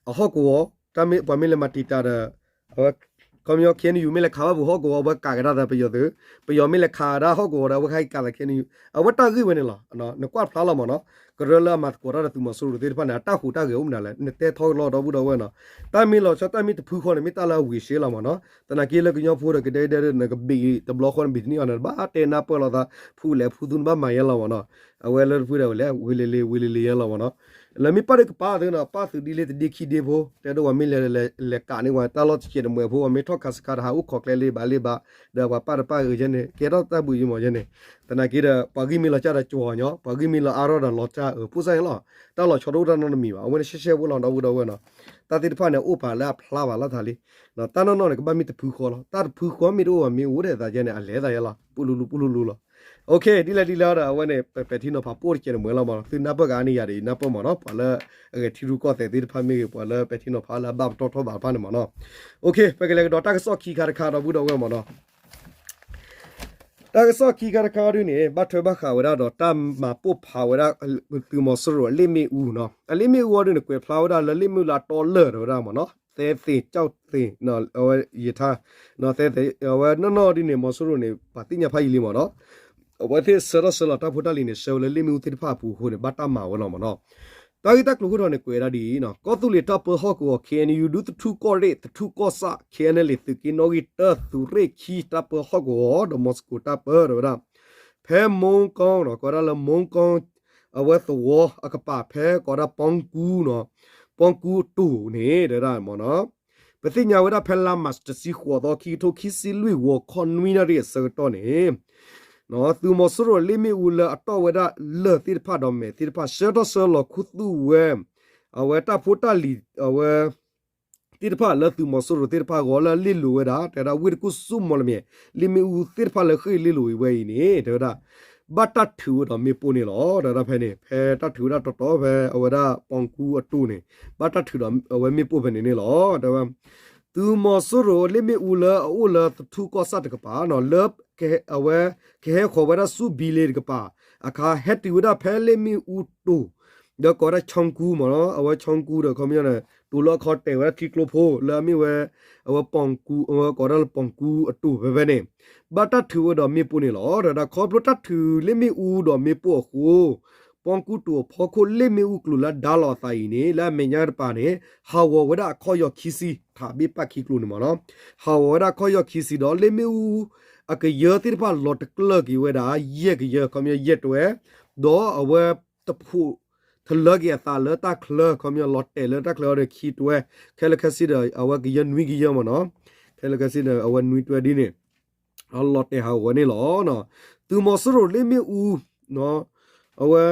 အဟီၣ်ကဝီၤ, ပှၤမ့ၢ်လဲၤမၤတံာ်တာ်ဒီး အဝဲ ခီပညီ KNU မ့ၢ်လဲၤခးဘၣ်ပူၤဟီၣ်ကဝီၤ အဝဲကးကဒါသးပယီၤသုး, ပယီၤမ့ၢ်လဲၤခးဒၣ်ဟီၣ်ကဝီၤဒီး အဝဲကးကဒါသး KNU, အဝဲတၢ်ဂ့ၢ်ဝဲန့ၣ်လီၤ. နကွၢ်ဖျါလီၤမ့ၢ်နီၤ, ကရၢလၢအမၤသကိးတၢ်ဒီးသုးမီၤစိရိၤသ့ၣ်တဖၣ်န့ၣ် အတၢ်ဟူးတၢ်ဂဲၤအိၣ်မနုၤလဲၣ်, နတဲထီၣ်ကလီဒီပုၢ်ဒီဝဲၢ်နီၤ, တၢ်မ့ၢ်လီၤဆီတၢ်မ့ၢ်တဖုဃီန့ၣ် မ့ၢ်တၢ်လၢအဝံၤရှဲလီၤမ့ၢ်နီၤ, သနာ်က့လၢကညီဖိဒီးကဒဲကဒဲဒီး နကဘ့ၣ်တဘျီဃီနဘ့ၣ်တနံၣ်အီၤန့ၣ် နဘၣ်တဲနၢ်ပၢၢ်လိာ်သး, ဖုလဲၤဖုသူနဘၣ်မၤယဲလီၤမ့ၢ်နီၤ, အဝဲလၢတဖုဒီးဝဲလဲၤ ဝ့လ့လ့ ဝ့လ့လ့ယဲလီၤမ့ၢ်နီၤ. လၢမ့ၢ်ပၢ်ဒုးကပၢ်သုနီၤ, ပၢ်သုးဒ်လ့တဒ့ခံဒ့ဖိ, တဲဒိပှၤမ့ၢ်လဲၤ လဲၤကးန့ၢ်ဝဲတၢ်လီၢ်တစဲးတမှဲၤဖိ, ပှၤမ့ၢ်ထီၣ်ခးစခါတဟးအိၣ်ခိးကျဲလ့ဘၣ်လ့ဘၣ်, ဒီးပှၤပၢ်တပၢ်အၢယဲန့ၣ် ကဲထီၣ်တၢ်ဘှံးယံမ့ၢ်ယဲန့ၣ်, သနာ်က့ဒီး ပှၤဂံၢ်မ့ၢ်လီၤစၢ်ဒီးကၠီၤညီ, ပှၤဂံၢ်မ့ၢ်လီၤအါထီၣ်ဒီးလီၤစၢ်အၢ, ဖိစၢ်န့ၣ်လီၤ, တၢ်လီၤဆီတအိၣ်တၢ်နီတမံၤဘၣ်, အဝဲန့ၣ်ရှဲရှဲဖိလီၤဒီပုၢ်ဒီဝဲၢ်နီၤ, တၢ်သ့ၣ်တဖၣ်န့ၣ် အိၣ်ပာ်လၢအဖျါဘၣ်လီၤသးလံ တၢ်နီၢ်နီၢ်န့ၣ် ကဘၣ်မ့ၢ်တဖုဃီလီၤ, တၢ်တဖုဃီမ့ၢ်တအိၣ်ဘၣ်မ့ၢ်အိၣ်ဒီးသးယဲန့ၣ် အလဲၤသးယဲလီၤ, ပူလူလူပူလူလူလီၤ. ဒ်လဲၣ်ဒ်လဲၣ်ဒီး အဝဲန့ၣ် ပပဲာ်ထံနီၤဖးပိၢ်တစဲးတမှဲၤလီၤမ့ၢ်နီၤ, သုနၢ်ပၢၢ်ကးန့ၣ်ယၤဒီး ယနၢ်ပၢၢ်မ့ၢ်နီၤ, ပှၤလၢအဂဲၤထံရူၢ်ကီၢ်သဲးသ့ၣ်တဖၣ်မ့ၢ်ဂ့ၤ, ပှၤလၢပဲာ်ထံနီၤဖးလၢအဘၣ်ပတီၢ်ထီၣ်ဘၣ်တဖၣ်န့ၣ်မ့ၢ်နီၤ. ပကလဲၤကဒီးတၢ်ကစီၣ်ခံခါတခါဒီပုၢ်ဒီဝဲၢ်မ့ၢ်နီၤ. တၢ်ကစီၣ်ခံခါတခါဒ်န့ၣ် ဘၣ်ထွဲဘၣ်ဃးဝဲဒၣ်ဒီးတၢ်မၤပိၢ်ဖးဝဲဒၣ် သုးမီၤစိရိၤအလ့ၣ်မ့ၣ်အူနီၤ, အလ့ၣ်မ့ၣ်အူအီၤဒ်န့ၣ် ကွဲးဖျါဝဲဒၣ်လၢလ့ၣ်မ့ၣ်အူလၢအတီလၢာ်တဝဲဒၣ်မ့ၢ်နီၤ, သဲသ့ၣ် ကၠီၣ်သ့ၣ် အဝဲယထါ သဲသ့ၣ် အဝဲနီၢ်နီၢ်ဒ်န့ၣ် မီၤစိရိၤန့ၣ် ပှၤသ့ၣ်ညါဖးယံာ်လံမ့ၢ်နီၤ, အဝဲသ့ၣ်ဆှၢထီၣ်ဆှၢလီၤတၢ်ဖိတၢ်လံၤန့ၣ် ဆှၢဝဲလၢလ့ၣ်မ့ၣ်အူသ့ၣ်တဖၣ်အပူၤအဃိန့ၣ် ဘၣ်တၢ်မၤဝဲလီၤမ့ၢ်နီၤ. တၢ်ဂ့ၢ်တၢ်ကျိၤခိၣ်တီန့ၣ် ကွဲးဒၣ်ဒ်အံၤ, ကီၢ်သူလ့ၤတၢ်ပၢဟီၣ်ကဝီၤ KNU ဒူသထူၣ်ကီၢ်ရ့ၣ် သထူၣ်ကီၢ်ဆၣ် KNLA သုးက့နီၣ်ဂံၢ်တၢ သုးရ့ၣ်ခံ တၢ်ပၢဟီၣ်ကဝီၤ ဒီးမီၤစကိးတၢ်ပၢတဝဲဒၣ် ဖဲမူကီၢ်နီၤ ကိးဒၣ်လၢမူကီၢ် အဝဲသဝီအကပၤ ဖဲကိးဒၣ်ပီကူနီၤ, ပီကူအတိၤန့ၣ် တဝဲဒၣ်မ့ၢ်နီၤ, ပသ့ၣ်ညါဝဲဒၣ်ဖဲလါမၢ်ၡး တဆံဃိးသီ ခံကထိခံဆံလွံၢ် ဂီၤခီနွံနၣ်ရံၣ်အဆၢကတီၢ်န့ၣ် သုးမီၤစိရိၤလ့ၣ်မ့ၣ်အူလၢအတီၢ်ဝဲဒၣ်လၢာ်သ့ၣ်တဖၣ်ဒီးမဲာ်သ့ၣ်တဖၣ် ဆှၢထီၣ်ဆှၢလီၤခူသူၣ်ဝဲ အဝဲတၢ်ဖိတၢ်လံၤ အဝဲ သ့ၣ်တဖၣ်လၢသုးမီၤစိရိၤသ့ၣ်တဖၣ်အဂီၢ်လၢအလ့ၣ်လိၤဝဲဒၣ် တဲဝဲဒၣ်ဝ့ၢ်တကူၣ်ဆူၣ်မီၣ်လမၠဲၣ် လ့ၣ်မ့ၣ်အူသ့ၣ်တဖၣ်လၢဃ့ၢ်လ့ၣ်လိၤဝဲအံၤန့ၣ် တဲဝဲဒၣ် ဘၣ်တၢ်ထုးဝဲဒီးမ့ၣ်ပိၢ်န့ၣ်လီၤ. တဲဝဲဒၣ်ဖဲန့ၣ် ဖဲတၢ်ထုးဝဲဒၣ်တီတီဖဲအဝဲဒၣ်ပီကူအတိၤန့ၣ် ဘၣ်တၢ်ထုးဒီးအဝဲမ့ၣ်ပိၢ်ဖဲန့ၣ်န့ၣ်လီၤ. တဲဝဲ သုးမီၤစိရိၤလ့ၣ်မ့ၣ်အူလၢအအိၣ်လၢသထူၣ်ကီၢ်ဆၣ်တကပၤ လၢအဝဲကဟဲဃီၤဝဲဒၣ်ဆူဘံလ့တကပၤ အခါ ဟဲတုၤဝဲဒၣ်ဖဲလ့ၣ်မ့ၣ်အူတိၤ ဒီးကိးဝဲဒၣ်ဆီကူမ့ၢ်နီၤ အဝဲဆီကူဒီးခီပညီန့ၣ် တိၤလၢအခီတဲာ်ဝဲဒၣ်ထံကျိဖိ လၢအမ့ၢ်ဝဲ အဝဲပီကူ အဝဲကိးဒၣ်လၢပီကူအတိၤဖဲဖဲန့ၣ် ဘၣ်တၢ်ထုးဝဲဒီးမ့ၣ်ပိၢ်န့ၣ်လီၤ. တဲဝဲဒၣ်ခီဖျိတၢ်ထုးလ့ၣ်မ့ၣ်အူဒီးမ့ၣ်ပိၢ်အဃိ ပီကူတိၤအဖီခိၣ်လ့ၣ်မ့ၣ်အူကျိၤလၢဒါလီၤအသးအံၤန့ၣ် လၢအမဲာ်ညါတပၤန့ၣ် ဟးဂီၤဝဲဒၣ်အခီၣ်ယီၢ်ခံဆံ ထးဘ့ၣ်ပၣ်ခံကျိၤန့ၣ်မ့ၢ်နီၤ ဟးဂီၤဝဲဒၣ်အခီၣ်ယီၢ်ခံဆံဒီး လ့ၣ်မ့ၣ်အူအကယၢသ့ၣ်တဖၣ်လီၤတကျၢၢ်က့ၤဝဲဒၣ် ယဲၢ်ကယၢ ခီပညီယဲၢ်တွဲ ဒီးအဝဲတဖိးတလၢက့ၤအသးလၢတၢ်ချၢ ခီပညီလီၤတဲာ်လၢတၢ်ချၢအီၤဒီးခံတွဲ ခဲလၢာ်ခဲဆ့ဒီး အဝဲကယၢနွံကယၢမ့ၢ်နီၤ ခဲလၢာ်ခဲဆ့ဒီး အဝဲနွံတွဲဒ်န့ၣ် လီၤတဲာ်ဟးဂီၤဝဲန့ၣ်လီၤ. သုးမီၤစိရိၤလ့ၣ်မ့ၣ်အူ အဝဲ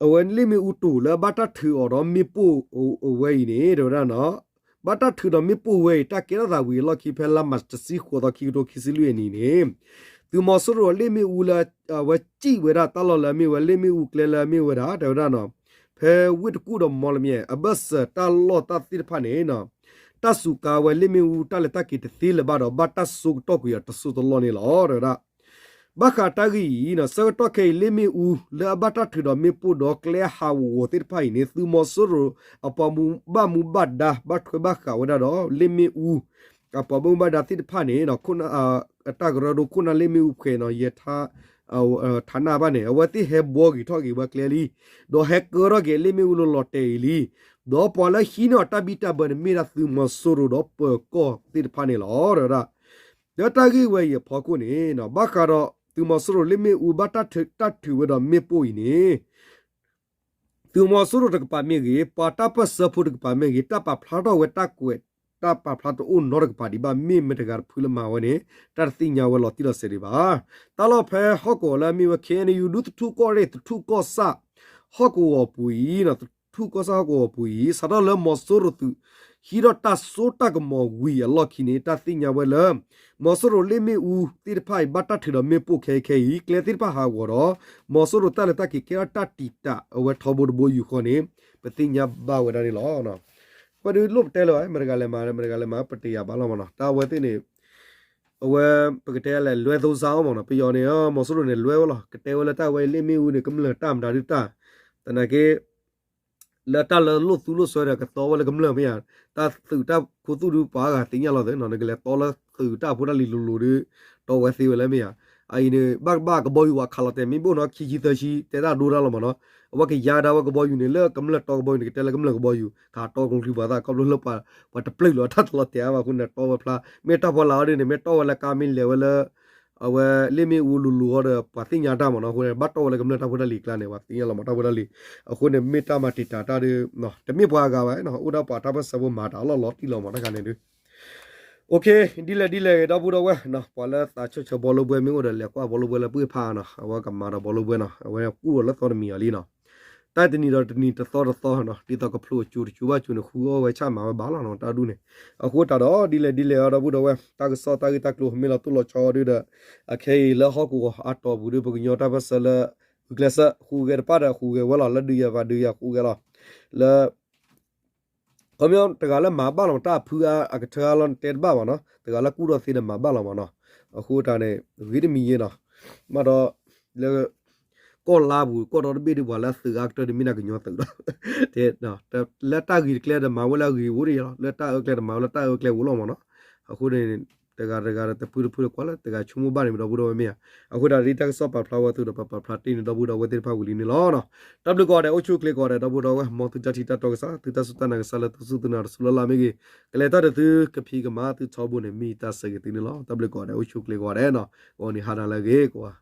အဝဲလ့ၣ်မ့ၣ်အူတိၤလၢဘၣ်တၢ်ထုးအီၤဒီးမ့ၣ်ပိၢ်ဝဲအံၤန့ၣ် တဲဝဲဒၣ်နီၤ ဘၣ်တၢ်ထုးဒီးမ့ၣ်ပိၢ်ဝဲအံၤ တၢ်ကဲထီၣ်သးဝံၤအလီၢ်ခံဖဲလါမၢ်ၡး တဆံဃိးသီ ခံကထိခံဆံလွံၢ်အနံၤန့ၣ် သုးမီၤစိရိၤလ့ၣ်မ့ၣ်အူလၢ အဝဲစံၣ်ဝဲဒၣ်တၢ်လီၢ်လၢအမ့ၢ်ဝဲလ့ၣ်မ့ၣ်အူကျဲလၢအမ့ၢ်ဝဲဒၣ် တဲဝဲဒၣ်နီၤ ဖဲဝ့ၢ်တကူၣ်ဒီးမီၣ်လမၠဲၣ် အဘၢၣ်စၢၤတၢ်လီၢ်တၢ်သ့ၣ်တဖၣ်န့ၣ် တၢ်စူးကါဝဲလ့ၣ်မ့ၣ်အူတၢ်လဲၤတၢ်က့ၤတသ့လၢၤဘၣ်ဒီး ဘၣ်တၢ်စိကတီၢ်ကွံာ်အီၤတစိၢ်တလီၢ်န့ၣ်လီၤ တဲဝဲဒၣ်. ဘၣ်ဃးတၢ်ဂ့ၢ်အံၤ ဆၢကတီၢ်ခဲအံၤ လ့ၣ်မ့ၣ်အူ လၢအဘၣ်တၢ်ထုးဒီးမ့ၣ်ပိၢ်ဒီးကျဲဟးဂီၤသ့ၣ်တဖၣ်အံၤန့ၣ် သုးမီၤစိရိၤအပှၤမူဘၣ်မူဘၣ်ဒါ ဘၣ်ထွဲဘၣ်ဃးဝဲဒၣ်ဒီး လ့ၣ်မ့ၣ်အူ အပှၤဘၣ်မူဘၣ်ဒါသ့ၣ်တဖၣ်န့ၣ် အတၢ်ကရၢဒိခိၣ်နၢ်လ့ၣ်မ့ၣ်အူဖှဲးနီၤ ယဲ ထးနၢ်ဘၣ်န့ၣ် အဝဲသ့ၣ်ဟဲဘှီက့ၤထီၣ်က့ၤဝဲကျဲလံ ဒီးဟဲကၢထီၣ်က့ၤလ့ၣ်မ့ၣ်အူလၢလီၤတဲာ်အံၤလံ ဒီးပှၤလၢဟံးန့ၢ်အီၤတၢ်ဘံၣ်တၢ်ဘၢန့ၣ် မ့ၢ်ဒၣ်သုးမီၤစိရိၤဒီးပၢၤကီၢ်သ့ၣ်တဖၣ်န့ၣ်လီၤ တဲဝဲဒၣ်. ဒီးတၢ်ဂ့ၢ်ဝဲအံၤအဖီခိၣ်န့ၣ် ဘၣ်ဃးဒီးသုးမီၤစိရိၤလ့ၣ်မ့ၣ်အူဘၣ်တၢ်ထုးဝဲဒီးမ့ၣ်ပိၢ်အံၤန့ၣ် သုးမီၤစိရိၤတကပၤမ့ၢ်ဂ့ၤ, ပှၤတၢ်ပၢၢ်ဆၢဖိတကပၤမ့ၢ်ဂ့ၤ, တၢ်ပာ်ဖျါထီၣ်ဝဲတၢ်ကွဲး တၢ်ပာ်ဖျါတအိၣ်နီတကပၤဒံးဘၣ် မ့ၢ်မတၤတဂၤတဖုလၢမၤဝဲန့ၣ် တၢ်တသ့ၣ်ညါဝဲလီၤတံၢ်လီၤဆဲးဒံးဘၣ်. တၢ်လီၢ်ဖဲဟီၣ်ကဝီၤလၢအမ့ၢ်ဝဲ ခ့ၣ်အဲၣ်ယူၣ် ဒူသထူၣ်ကီၢ်ရ့ၣ် သထူၣ်ကီၢ်ဆၣ် ဟီၣ်ကဝီၤပူၤအံၤ သထူၣ်ကီၢ်ဆၣ်ဟီၣ်ကဝီၤပူၤအံၤ စးထီၣ်လၢမီၤစိရိၤသုး ဟံးထီၣ်တၢ်စိတၢ်ကမီၤဝံၤအလီၢ်ခံန့ၣ် တၢ်သ့ၣ်ညါဝဲလၢ မီၤစိရိၤလ့ၣ်မ့ၣ်အူသ့ၣ်တဖၣ်အံၤ ဘၣ်တၢ်ထုးဒီးမ့ၣ်ပိၢ်ခဲအံၤခဲအံၤ ကျဲသ့ၣ်တဖၣ်ဟးဂီၤဒီး မီၤစိရိၤတၢ်လဲၤတၢ်က့ၤကဲထီၣ်တၢ်တံာ်တာ်အဝဲထီဘိတဘိယူၢ်ဃီန့ၣ် ပသ့ၣ်ညါဘၣ်ဝဲဒၣ်န့ၣ်လီၤ. အဝဲဒၣ်လိၣ်ပတဲလၢၤဘၣ် မတၤတဂၤလဲၤမၤ မတၤတဂၤလဲၤမၤ ပတယာ်ဘၣ်လီၤမးနီၤ တၢ်အဝဲသ့ၣ်န့ၣ် အဝဲ ပကတဲလဲၣ် လွဲသုံးစားမးနီၤ ပယီၤန့ၣ် မီၤစိရိၤန့ၣ် လွဲဝဲလီၤ ကတဲဝဲလၢတၢ်ဝဲလ့ၣ်မ့ၣ်အူန့ၣ် ကမျၢၢ်တၢ်မတၤဒုတၢ် သနာ်က့ လၢတၢ်လၢလိၣ်သူလိၣ်စွဲဒီး ကတီဝဲလၢကမျၢၢ်မ့ၢ်ဧါ, တၢ်သုးတၢ်ခူသူၣ်ဒုပှၤအါဂၤသ့ၣ်ညါလီၤသ့နီၤ နကလဲၤတီလၢသုးတၢ်ဖိတၢ်လံၤလိၤလိၤဒု တီဝဲသ့ဝဲလၢမ့ၢ်ဧါ, အအံၤန့ၣ် ဘၣ်ကဘၣ်ကဘီယူၤဝဲခးလီၤတဲာ် မ့ၢ်ဘၣ်နီၤ ခံဆံသၢဆံ တဲတၢ်ဒိတၢ်လီၤမးနီၤ, အဝဲကယါဒၣ်ဝဲကဘီယူၤန့ၣ် လၢကမျၢၢ်တီကဘီယူၤန့ၣ် ကတဲလၢကမျၢၢ်ကဘီယူၤ ခးတီကလူၤဘၣ်သး ခီဖျိလၢ ပှၤတပျုာ်လီၤတၢ်တလီၤတဲာ်အါဘၣ်အဃိန့ၣ် တီဝဲဖျါ မ့ၢ်တၢ်ဖီလာ်အီၤဒ်န့ၣ် မ့ၢ်တီဝဲလၢကါမ့ၢ်လဲၤဝဲလၢ အဝဲလ့ၣ်မ့ၣ်အူလူၤလူၤအီၤဒီး ပှၤသ့ၣ်ညါတၢ်မးနီၤ အဃိန့ၣ် ဘၣ်တီဝဲလၢကမျၢၢ်တၢ်ဖိတၢ်လံၤကျါန့ၣ် ပှၤသ့ၣ်ညါလီၤမးတၢ်ဖိတၢ်လံၤ, အဃိန့ၣ် မ့ၢ်တၢ်မၤတံာ်တာ်တၢ်ဒီး တမ့ၢ်ပှၤအဂၤဘၣ် အိၣ်ဒၣ်ပှၤတၢ်ပၢၢ်ဆၢဖိမၤတၢ်အလီၢ်လီၤတံၢ်လီၤမးတခါန့ၣ်ဒု ဒ်လဲၣ်ဒ်လဲၣ်ဂ့ၤ ဒီပုၢ်ဒီဝဲၢ် ပှၤလၢသးဆၢဆၢဘီလိဘှဲမ့ၢ်အိၣ်ဒီး လဲၤကွၢ်ဘီလိဘှဲလၢပှၢ်ဖးနီၤ အဝဲကမၤဒီးဘီလိဘှဲနီၤ အဝဲကူၣ်ဒီးလၢသီတမံၤအီၤလံနီၤ တၢ်တနံၤဒီးတနံၤတသီတသီနီၤ ဒ်သိးကဖျိအစိၤတစိၤဘၣ်စိၤန့ၣ် ဃုအီၣ်ဝဲဆၣ်မၤဝဲဘၣ်လီၤနီၤ တၢ်ဒူၣ်န့ၣ် အဃိတၢ်ဒီးဒ်လဲၣ်ဒ်လဲၣ်အီၤ ဒီပုၢ်ဒီဝဲၢ် တၢ်ကစီၣ်တၢ်ဂ့ၢ်တၢ်ကျိၤမ့ၢ်လီၤတိၢ်လီၤဆီဒုဒီး အခဲအံၤလၢဟီၣ်ကဝီၤအတီၢ်ပူၤဒု ပကညီတၢ်ပၢၢ်ဆၢလၢ ဂုာ်ကျဲးစၢး ဟူးဂဲၤတဖၣ်ဒီး ဟူးဂဲၤဝဲလီၤ လၢဒုးယၤဘၣ်ဒုးယၤဟူးဂဲၤလီၤ လၢ ခီပညီတဂၤလၢမၤဘၣ်လီၤ တၢ်အဖုအကထၢအါလီၤ နတဲတဘၣ်ဘၣ်နီၤ တဂၤလၢကူၣ်ထီၣ်သ့ဒီးမၤဘၣ်လီၤမးနီၤ အဃိတၢ်န့ၣ် ဂ့ၤတမံၤယဲနီၤ မ့ၢ်ဒီး လၢ ကီၢ်လါပူၤ ကီၢ်ဒီတဘ့ၣ်ဒုးပှၤလၢအသုးအါကတၢၢ်ဒုးမ့ၢ်ဒၣ်ကညီသုးလီၤ လၢတၢ်ဂ့ၤတကျဲဒီးမၤဝဲလၢအဂ့ၤအိၣ်ဒံးလီၤ လၢတၢ်အၢကျဲဒီးမၤဝဲလၢတၢ်အၢကျဲအိၣ်လီၤမးနီၤ အဃိန့ၣ် တဂၤတဂၤဒီးတဖုတဖုဒီးကွၢ်လၢတဂၤဆိကမိၣ်ဘၣ်န့ၣ်မ့ၢ်ဒီပုၢ်ဒီဝဲၢ်မ့ၢ်ဧါ အဃိတၢ်ဒ်တၢ်ကစီၣ်ပာ်ဖျါဝဲသုဒီးပပာ်ဖျါတ့ၢ်န့ၣ်ဒီပုၢ်ဒီဝဲၢ်သ့ၣ်တဖၣ်ဝံၤလံန့ၣ်လီၤ တၢ်ဘျုးကိးဂၤဒဲး အိၣ်ဆူၣ်အိၣ်ချ့ကိးဂၤဒဲး ဒီပုၢ်ဒီဝဲၢ် မ်သုတၢ်ထံၣ်တၢ်တီကစၢ် သုတၢ်စူၢ်တၢ်နာ်ကစၢ်လၢသုစူၢ်သုနာ်တစူၢ်လၢ်လၢ်မ့ၢ်ဂ့ၤ ကလဲၤတၢ်ဒီးသုကဖံးကမၤသုထီဘိန့ၣ် မ့ၢ်တၢ်ဆၢဂ့ၤသုန့ၣ်လီၤ တၢ်ဘျုးကိးဂၤဒဲး အိၣ်ဆူၣ်အိၣ်ချ့ကိးဂၤဒဲးနီၤ ဂီၤနံၤဟါနၤလၢအဂ့ၤကိးဂၤ